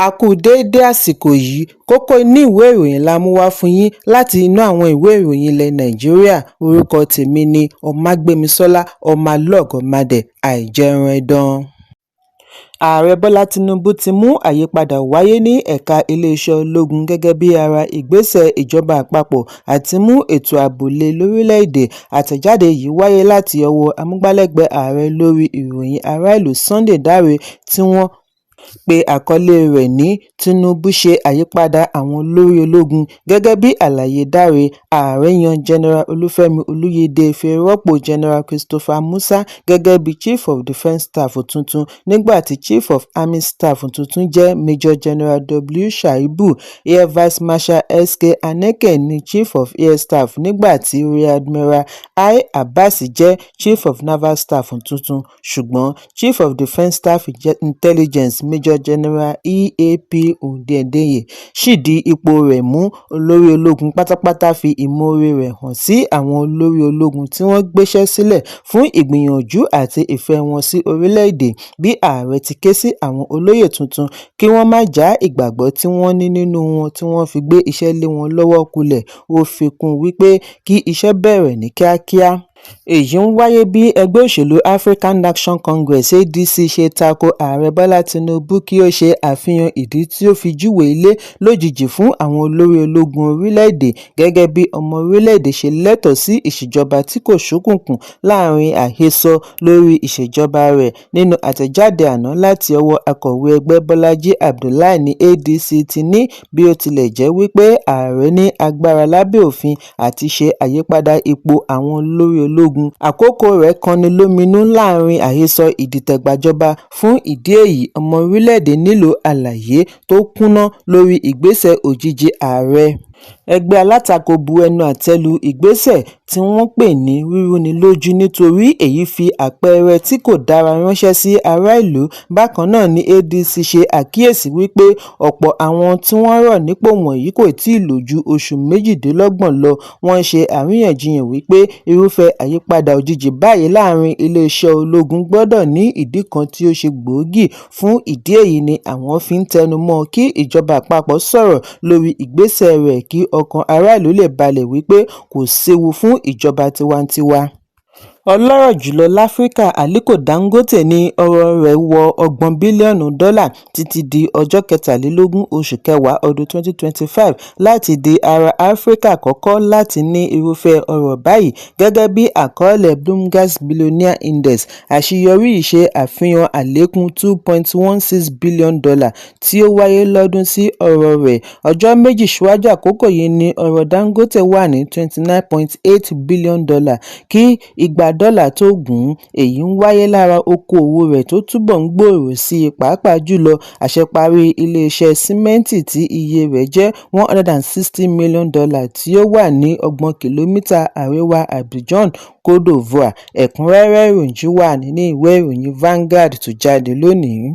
A kú déédé àsìkò yìí. Kókó inú ìwé ìròyìn la mú wá fún yín láti inú àwọn ìwé ìròyìn ilẹ̀ Nàìjíríà. Orúkọ tèmi ni Ọmágbémisọ́lá ọmọlọ́gọ̀mádẹ àìjẹun-ẹ̀dán. Ààrẹ Bọ́lá Tinubu ti mú àyípadà wáyé ní ẹ̀ka iléeṣẹ́ ológun gẹ́gẹ́ bí ara ìgbésẹ̀ ìjọba àpapọ̀ àti mú ètò ààbò le lórílẹ̀-èdè. Àtẹ̀jáde yìí wáyé láti ọwọ́ amúgbálẹ́gbẹ̀ẹ́ ààrẹ lórí ìròyìn aráàlú Sunday Dare, tí wọ́n pe àkọlé rẹ̀ ní "Tinubu ṣe àyípadà àwọn olórí ológun". Gẹ́gẹ́ bí àlàyé Dare, ààrẹ yan General Olúfẹ́mi Olúyédè fi rọ́pò General Christopher Musa gẹ́gẹ́ bí Chief of Defence Staff tuntun, nígbà tí Chief of Army Staff tuntun jẹ́ Major General W. Shaibu. Air Vice Marshal S. K. Aneke ní Chief of Air Staff, nígbà tí Rear Admiral I. Abbas jẹ́ Chief of Naval Staff tuntun, ṣùgbọ́n Chief of Defence Staff Intelligence Major General E. A. P. Hundeyin ṣì di ipò rẹ̀ mú. Olórí ológun pátápátá fi ìmoore rẹ̀ hàn sí àwọn olórí ológun tí wọ́n gbéṣẹ́ sílẹ̀ fún ìgbìyànjú àti ìfẹ́ wọn sí orílẹ̀-èdè. Bí ààrẹ ti ké sí àwọn olóyè tuntun kí wọ́n má já ìgbàgbọ́ tí wọ́n ní nínú wọn tí wọ́n fi gbé iṣẹ́ lé wọn lọ́wọ́ kulẹ̀. Ó fi kún un wípé kí iṣẹ́ bẹ̀rẹ̀ ní kíákíá. Èyí ń wáyé bí ẹgbẹ́ òṣèlú African Action Congress (ADC) ṣe tako Ààrẹ Bọ́lá Tinubu kí ó ṣe àfihàn ìdí tí ó fi júwèé ilé lójijì fún àwọn olórí ológun orílẹ̀-èdè, gẹ́gẹ́ bí ọmọ orílẹ̀-èdè ṣe lẹ́tọ̀ọ́ sí ìṣèjọba tí kò ṣókùnkùn láàrin àhesọ lórí ìṣèjọba rẹ̀. Nínú àtẹ̀jáde àná láti ọwọ́ akọ̀wé ẹgbẹ́ Bọ́lájí Abdullahi ní ADC ti ní bí ó tilẹ̀ jẹ́ wípé ààrẹ ní agbára lábẹ́ òfin àti ṣe àyípadà ipò àwọn olórí ológun, àkókò rẹ̀ kọni lóminú láàrin àhesọ ìdìtẹ̀gbàjọba. Fún ìdí èyí, ọmọ orílẹ̀-èdè nílò àlàyé tó kúnná lórí ìgbésẹ̀ òjijì ààrẹ. Ẹgbẹ́ alátakò bu ẹnu àtẹ́ lu ìgbésẹ̀ tí wọ́n pè ní rírúnilójú nítorí èyí fi àpẹẹrẹ tí kò dára ránṣẹ́ sí ará ìlú. Bákan náà ni ADC ṣe àkíyèsí wípé ọ̀pọ̀ àwọn tí wọ́n rọ̀ nípò wọ̀nyí kò tíì lò ju oṣù 28 lọ. Wọ́n ṣe àríyànjiyàn wípé irúfẹ́ àyípadà òjijì báyìí láàrin iléeṣẹ́ ológun gbọ́dọ̀ ní ìdí kan tí ó ṣe gbòógì. Fún ìdí èyí ni àwọn fi ń tẹnumọ́ kí ìjọba àpapọ̀ sọ̀rọ̀ lórí ìgbésẹ̀ rẹ̀ kí ọkàn aráàlú lè balẹ̀ wípé kò séwu fún ìjọba tiwantiwa. Ọlọ́rọ̀ jùlọ láfíríkà Aliko Dangote ní ọrọ̀ rẹ̀ wọ $30 bílíọ̀nù títí di ọjọ́ 23 oṣù kẹwàá ọdún 2025, láti di ará Áfíríkà àkọ́kọ́ láti ní irúfẹ́ ọrọ̀ báyìí, gẹ́gẹ́ bí àkọọ́lẹ̀ Bloomberg Billionaires Index. Àṣeyọrí yìí ṣe àfihàn àlékún $2.16 billion tí ó wáyé lọ́dún sí ọrọ̀ rẹ̀. Ọjọ́ méjì ṣíwájú àkókò yìí ní ọrọ̀ Dangote wà ní $29.8 billion kí igba dọ́là tó gùn ún. Èyí ń wáyé lára okòwò rẹ̀ tó túbọ̀ ń gbòòrò sí i, pàápàá jùlọ àṣeparí ilé-iṣẹ́ sìmẹ́ntì tí iye rẹ̀ jẹ́ $160 million tí ó wà ní 30 kìlómítà àríwá Abidjan, Côte d'Ivoire. Ẹ̀kúnrẹ́rẹ́ ìròyìn wà nínú ìwé ìròyìn Vanguard tó jáde lónìí.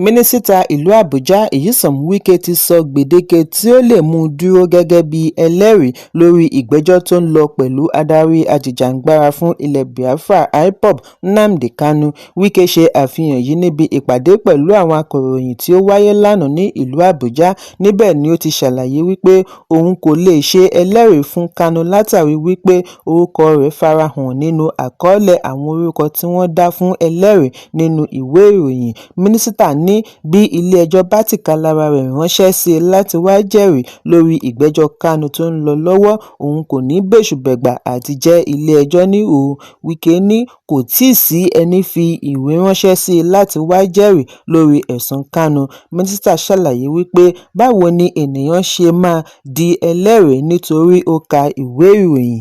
Mínísítà ìlú Àbújá Nyesom Wike ti sọ gbèdéke tí ó lè mú un dúró gẹ́gẹ́ bí ẹlẹ́rìí lórí ìgbẹ́jọ́ tó ń lọ pẹ̀lú adarí ajìjàgbara fún ilẹ̀ Biafra IPOB Nnamdi Kanu. Wike ṣe àfihàn yìí níbi ìpàdé pẹ̀lú àwọn akọ̀ròyìn tí ó wáyé lánàá ní ìlú Àbújá. Níbẹ̀ ni ó ti ṣàlàyé wípé òun kò lè ṣe ẹlẹ́rìí fún Kanu látàrí wípé orúkọ rẹ̀ farahàn nínú àkọọ́lẹ̀ àwọn orúkọ tí wọ́n dá fún ẹlẹ́rìí nínú ìwé ìròyìn. Mínísítà ní bí ilé-ẹjọ́ bá tìkálára rẹ̀ ránṣẹ́ sí i láti wáá jẹ́rìí lórí ìgbẹ́jọ́ Kanu tó ń lọ lọ́wọ́, òun kò ní bẹ́sù-bẹ́gbà àti jẹ́ ilé-ẹjọ́ níhòó. Wike ní kò tíì sí ẹni fi ìwé ránṣẹ́ sí i láti wáá jẹ́rìí lórí ẹ̀sùn Kanu. Mínísítà ṣàlàyé wípé báwo ni ènìyàn ṣe máa di ẹlẹ́rìí nítorí ó ka ìwé ìròyìn,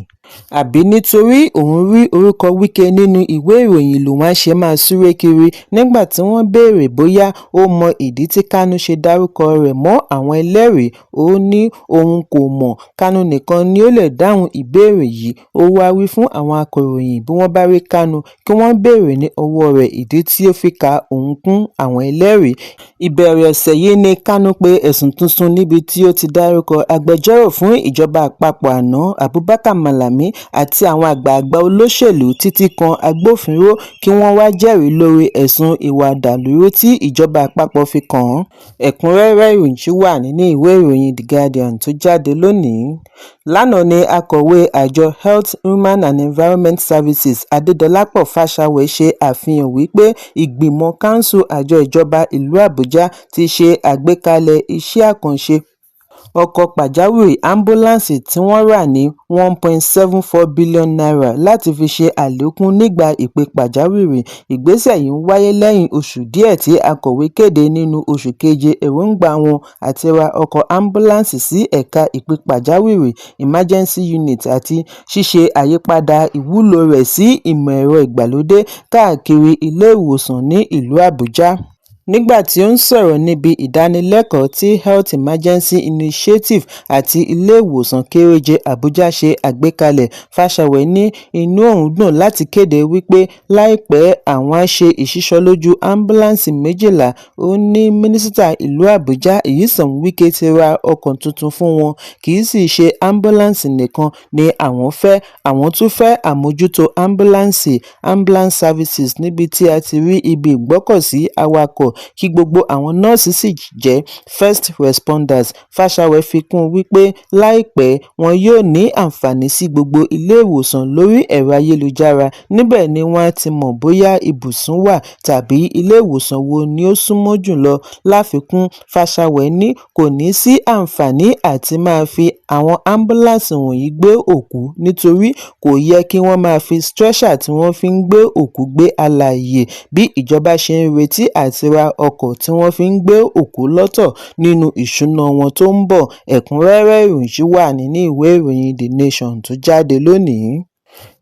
àbí nítorí òun rí orúkọ Wike nínú ìwé ìròyìn lòun á ṣe máa súré kiri. Nígbà tí wọ́n béèrè bóyá ó mọ ìdí tí Kanu ṣe dárúkọ rẹ̀ mọ́ àwọn ẹlẹ́rìí, ó ní òun kò mọ̀, Kanu nìkan ni ó lè dáhùn ìbéèrè yìí. Ó wáá wí fún àwọn akọ̀ròyìn bí wọ́n bá rí Kanu kí wọ́n béèrè ní ọwọ́ rẹ̀ ìdí tí ó fi ka òun kún àwọn ẹlẹ́rìí. Ìbẹ̀rẹ̀ ọ̀sẹ̀ yìí ní Kanu pe ẹ̀sùn tuntun níbi tí ó ti dárúkọ agbẹjọ́rò fún ìjọba àpapọ̀ àná Abubakar Malami. ẹ̀mí àti àwọn àgbààgbà olóṣèlú títí kan agbófinró kí wọ́n wáá jẹ́rìí lórí ẹ̀sùn ìwà ọ̀dàlúrú tí ìjọba àpapọ̀ fi kàn án. Ẹ̀kúnrẹ́rẹ́ ìròyìn ṣì wà nínú ìwé ìròyìn The Guardian tó jáde lónìí. Lánàá ní akọ̀wé àjọ Health, Human and Environment Services Adédọlápọ̀ Fàṣàwẹ̀ ṣe àfihàn wípé ìgbìmọ̀ kanṣu àjọ ìjọba ìlú Àbújá ti ṣe àgbékalẹ̀ iṣẹ́ àkànṣe ọkọ̀ pàjáwìrì áńbúlàǹsì tí wọ́n rà ní ₦1.74 billion láti fi ṣe àlékún nígbà ìpè pàjáwìrì. Ìgbésẹ̀ yìí ń wáyé lẹ́yìn oṣù díẹ̀ tí akọ̀wé kéde nínú oṣù keje èròǹgbà wọn àti ra ọkọ̀ áńbúlàǹsì sí ẹ̀ka ìpè pàjáwìrì emergency unit àti ṣíṣe àyípadà ìwúlò rẹ̀ sí ìmọ̀ ẹ̀rọ ìgbàlódé káàkiri ilé-ìwòsàn ní ìlú Àbújá. Nígbà tí ó ń sọ̀rọ̀ níbi ìdánilẹ́kọ̀ọ́ tí Health Emergency Initiative àti Ilé-ìwòsàn Kéréje Abuja ṣe àgbékalẹ̀, Fàṣàwẹ̀ ní inú òun dùn láti kéde wípé láìpẹ́ àwọn á ṣe ìsísọlójú áńbúlàǹsì 12. Ó ní Mínísítà ìlú Àbújá Nyesom Wike ti ra ọkọ̀ tuntun fún wọn, kì í sì í ṣe áńbúlàǹsì nìkan ni àwọn fẹ́, àwọn tún fẹ́ àmójútó áńbúlàǹsì ambulance services níbi tí a ti rí ibi ìgbọ́kọ̀sí awakọ̀ kí gbogbo àwọn nọ́ọ̀sì sì jẹ́ first responders. Fàṣàwẹ̀ fi kún un wípé láìpẹ́ wọn yóò ní àǹfààní sí gbogbo ilé-ìwòsàn lórí ẹ̀rọ ayélujára, níbẹ̀ ni wọ́n á ti mọ̀ bóyá ibùsùn wà tàbí ilé-ìwòsàn wo ni ó súnmọ́ jùlọ. Láfikún, Fàṣàwẹ̀ ní kò ní sí àǹfààní àti máa fi àwọn áńbúlàǹsì wọ̀nyí gbé òkú nítorí kò yẹ kí wọ́n máa fi stretcher tí wọ́n fi ń gbé òkú gbé alààyè bí ìjọba ṣe ń retí àti ra ọkọ̀ tí wọ́n fi ń gbé òkú lọ́tọ̀ nínú ìṣúná wọn tó ń bọ̀. Ẹ̀kúnrẹ́rẹ́ ìròyìn ṣì wà nínú ìwé ìròyìn The Nation tó jáde lónìí.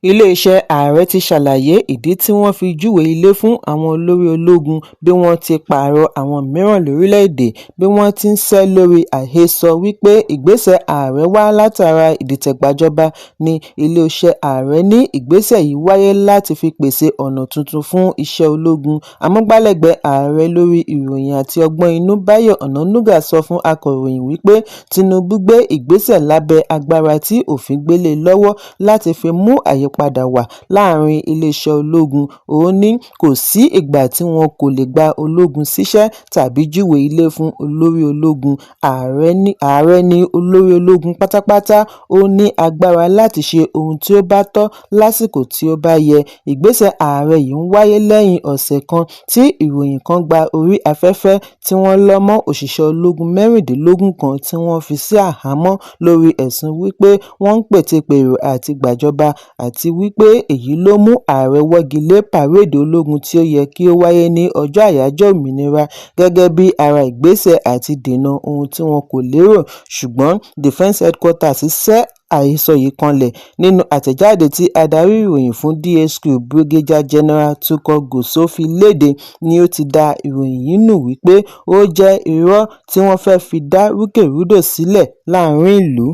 Iléeṣẹ́ ààrẹ ti ṣàlàyé ìdí tí wọ́n fi júwe ilé fún àwọn olórí ológun bí wọ́n ti pààrọ̀ àwọn mìíràn lórílẹ̀-èdè bí wọ́n ti ń sẹ́ lórí àhesọ wípé ìgbésẹ̀ ààrẹ wá látara ìdìtẹ̀gbàjọba ní iléeṣẹ́ ààrẹ ní ìgbésẹ̀ yìí wáyé láti fi pèsè ọ̀nà tuntun fún iṣẹ́ ológun. Amúgbálẹ́gbẹ̀ẹ́ ààrẹ lórí ìròyìn àti ọgbọ́n inú Báyọ̀ Ọ̀nànúgà sọ fún akọ̀ròyìn wípé Tinubu gbé ìgbésẹ̀ lábẹ́ agbára tí òfin gbé lé e lọ́wọ́ láti fi mú àyípadà wà láàrin iléeṣẹ́ ológun. Ó ní kò sí ìgbà tí wọn kò lè gba ológun síṣẹ́ tàbí júwe ilé fún olórí ológun. Ààrẹ ní olórí ológun pátápátá, ó ní agbára láti ṣe ohun tí ó bá tọ́ lásìkò tí ó bá yẹ. Ìgbésẹ̀ ààrẹ yìí ń wáyé lẹ́yìn ọ̀sẹ̀ kan tí ìròyìn kan gba orí afẹ́fẹ́ tí wọ́n lọ mọ́ òṣìṣẹ́ ológun 16 kan tí wọ́n fi sí àhámọ́ lórí ẹ̀sùn wípé wọ́n ń pète-pèrò àti gbàjọba àti wípé èyí ló mú ààrẹ wọ́gi lé pàréèdì ológun tí ó yẹ kí ó wáyé ní ọjọ́ àyájọ́ òmìnira gẹ́gẹ́ bí ara ìgbésẹ̀ àti dènà ohun tí wọn kò lérò, ṣùgbọ́n Defence Headquarters sẹ́ àhesọ yìí kanlẹ̀. Nínú àtẹ̀jáde tí adarí ìròyìn fún DHQ Brigadier General Tukur Gusau fi léde ni ó ti da ìròyìn yìí nù wípé ó jẹ́ irọ́ tí wọ́n fẹ́ fi dá rúkèrúdò sílẹ̀ láàrin ìlú.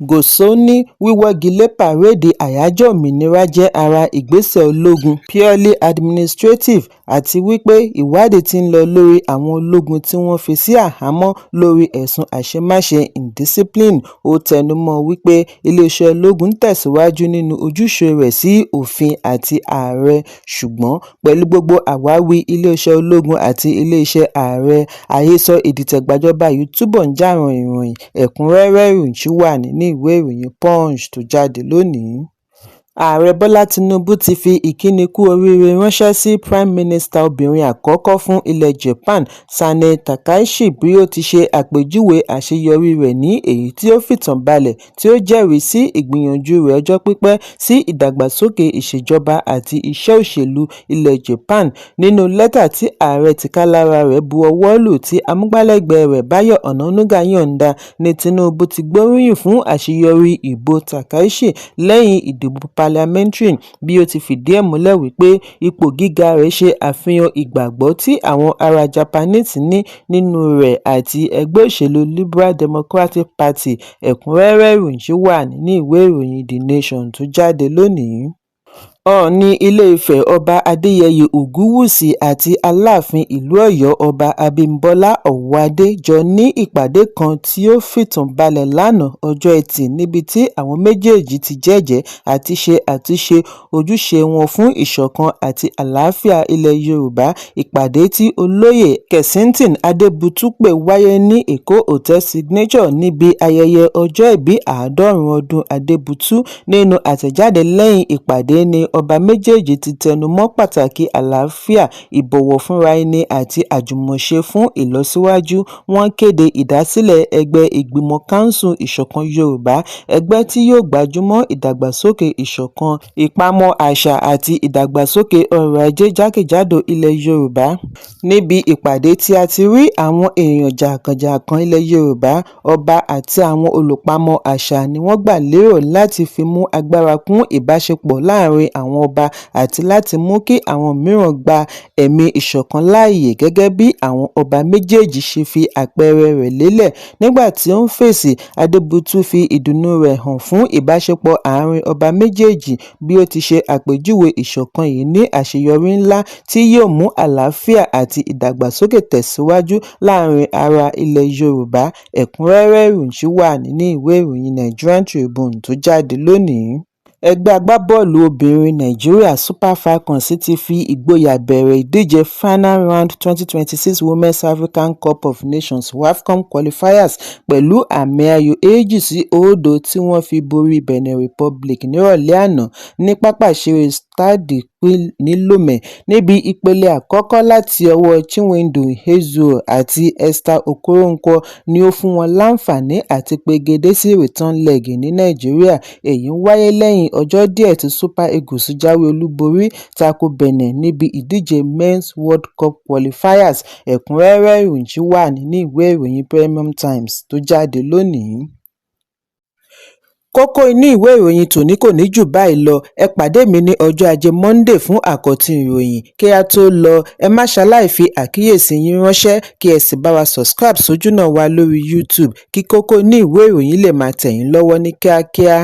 Gusau ní wíwọ́gi lé pàréèdì àyájọ́ òmìnira jẹ́ ara ìgbésẹ̀ ológun purely administrative àti wípé ìwádìí tí ń lọ lórí àwọn ológun tí wọ́n fi sí àhámọ́ lórí ẹ̀sùn àṣemáṣe indiscipline. Ó tẹnumọ́ wípé iléeṣẹ́ ológun ń tẹ̀síwájú nínú ojúṣe rẹ̀ sí òfin àti ààrẹ, ṣùgbọ́n pẹ̀lú gbogbo àwáwí iléeṣẹ́ ológun àti iléeṣẹ́ ààrẹ, àhesọ ìdìtẹ̀gbàjọba yìí túbọ̀ ń jà ròhìnròhìn. Ẹ̀kúnrẹ́rẹ́ ìròyìn ṣì wà nínú ìwé ìròyìn Punch tó jáde lónìí. Ààrẹ Bọ́lá Tinubu ti fi ìkíni kú oríire ránṣẹ́ sí Prime Minister obìnrin àkọ́kọ́ fún ilẹ̀ Japan, Sanae Takaichi, bí ó ti ṣe àpèjúwe àṣeyọrí rẹ̀ ní èyí tí ó fìtàn balẹ̀ tí ó jẹ́rìí sí ìgbìyànjú rẹ̀ ọjọ́ pípẹ́ sí ìdàgbàsókè ìṣèjọba àti iṣẹ́ òṣèlú ilẹ̀ Japan. Nínú lẹ́tà tí ààrẹ tìkálára rẹ̀ bu ọwọ́ lù tí amúgbálẹ́gbẹ̀ẹ́ rẹ̀ Báyọ̀ Ọ̀nànúgà yọ̀ǹda ní Tinubu ti gbóríyìn fún àṣeyọrí ìbò Takaichi lẹ́yìn ìdìbò parliamentary, bí ó ti fìdí ẹ̀ múlẹ̀ wípé ipò gíga rẹ̀ ṣe àfihàn ìgbàgbọ́ tí àwọn ará Japanese ní nínú rẹ̀ àti ẹgbẹ́ òṣèlú Liberal Democratic Party. Ẹ̀kúnrẹ́rẹ́ ìròyìn ṣì wà nínú ìwé ìròyìn The Nation tó jáde lónìí. Oòní ilé-ìfẹ́ ọba adéyẹyẹ ògúnwúsì àti aláàfin ìlú Ọ̀yọ́ ọba abimodá ọwọ́adé jọ ní ìpàdé kan tó fìtàn balẹ̀ lánàá ọjọ́ etí níbi tí àwọn méjèèjì ti jẹ́jẹ̀ẹ́ àti ṣe àtúnṣe ojúṣe wọn fún ìṣọ̀kan àti àlàáfíà ilẹ̀ Yorùbá. Ìpàdé tí olóyè Kessington Adébútú pè wáyé ní Èkó Hotel Signature níbi ayẹyẹ ọjọ́ìbí 70 ọdún Adébútú. Nínú àtẹ̀jáde lẹ́yìn ìpàdé ní ọba méjèèjì ti tẹnu mọ́ pàtàkì àlàáfíà, ìbọ̀wọ̀ fúnra ẹni àti àjùmọ̀ṣe fún ìlọsíwájú. Wọ́n kéde ìdásílẹ̀ ẹgbẹ́ ìgbìmọ̀ Kánsù Ìṣọ̀kan Yorùbá, ẹgbẹ́ tí yóò gbájúmọ́ ìdàgbàsókè ìṣọ̀kan, ìpamọ́ àṣà àti ìdàgbàsókè ọrọ̀ ajé jákèjádò ilẹ̀ Yorùbá. Níbi ìpàdé tí a ti rí àwọn èèyàn jàǹkànjàǹkàn ilẹ̀ Yorùbá, ọba àti àwọn olùpamọ́ àṣà ni wọ́n gbà lérò láti fi mú agbára kún ìbáṣepọ̀ láàrin àwọn ọba àti láti mú kí àwọn mìíràn gba ẹ̀mí ìṣọ̀kan láàyè gẹ́gẹ́ bí àwọn ọba méjèèjì ṣe fi àpẹẹrẹ rẹ̀ lélẹ̀. Nígbà tí ó ń fèsì, Adébútú fi ìdùnnú rẹ̀ hàn fún ìbáṣepọ̀ àárín ọba méjèèjì bí ó ti ṣe àpèjúwe ìṣọ̀kan yìí ní àṣeyọrí ńlá tí yóò mú àlàáfíà àti ìdàgbàsókè tẹ̀síwájú láàrin ará ilẹ̀ Yorùbá. Ẹ̀kúnrẹ́rẹ́ ìròyìn ṣì wà nínú ìwé ìròyìn Nigerian Tribune tó jáde lónìí. Ẹgbẹ́ agbábọ́ọ̀lù obìnrin Nàìjíríà Super Falcons ti fi ìgboyà bẹ̀rẹ̀ ìdíje Final Round 2026 Women's Africa Cup of Nations (WAFCON) Qualifiers pẹ̀lú àmì ayò 2-0 tí wọ́n fi borí Benin Republic nírọ̀lẹ́ àná ní pápá ìṣeré Stade Queen ní Lomé. Níbi ìpele àkọ́kọ́ láti ọwọ́ Chinwendu Ihezuo àti Esther Okoronkwo ni ó fún wọn láǹfààní àti pegedé sí return leg ní Nàìjíríà. Èyí wáyé lẹ́yìn ọjọ́ díẹ̀ tí Super Eagles jáwé olúborí tako Benin níbi ìdíje Men's World Cup Qualifiers. Ẹ̀kúnrẹ́rẹ́ ìròyìn ṣì wà nínú ìwé ìròyìn Premium Times tó jáde lónìí. Kókó inú ìwé ìròyìn tòní kò ní jù báyìí lọ. Ẹ pàdé mi ní ọjọ́ Ajé Monde fún àkọ́tún ìròyìn. Kí á tó lọ, ẹ má ṣaláì fi àkíyèsí yín ránṣẹ́ kí ẹ sì bá wa subscribe sójúnà wa lórí YouTube kí kókó inú ìwé ìròyìn lè máa tẹ̀ yín lọ́wọ́ ní kíákíá.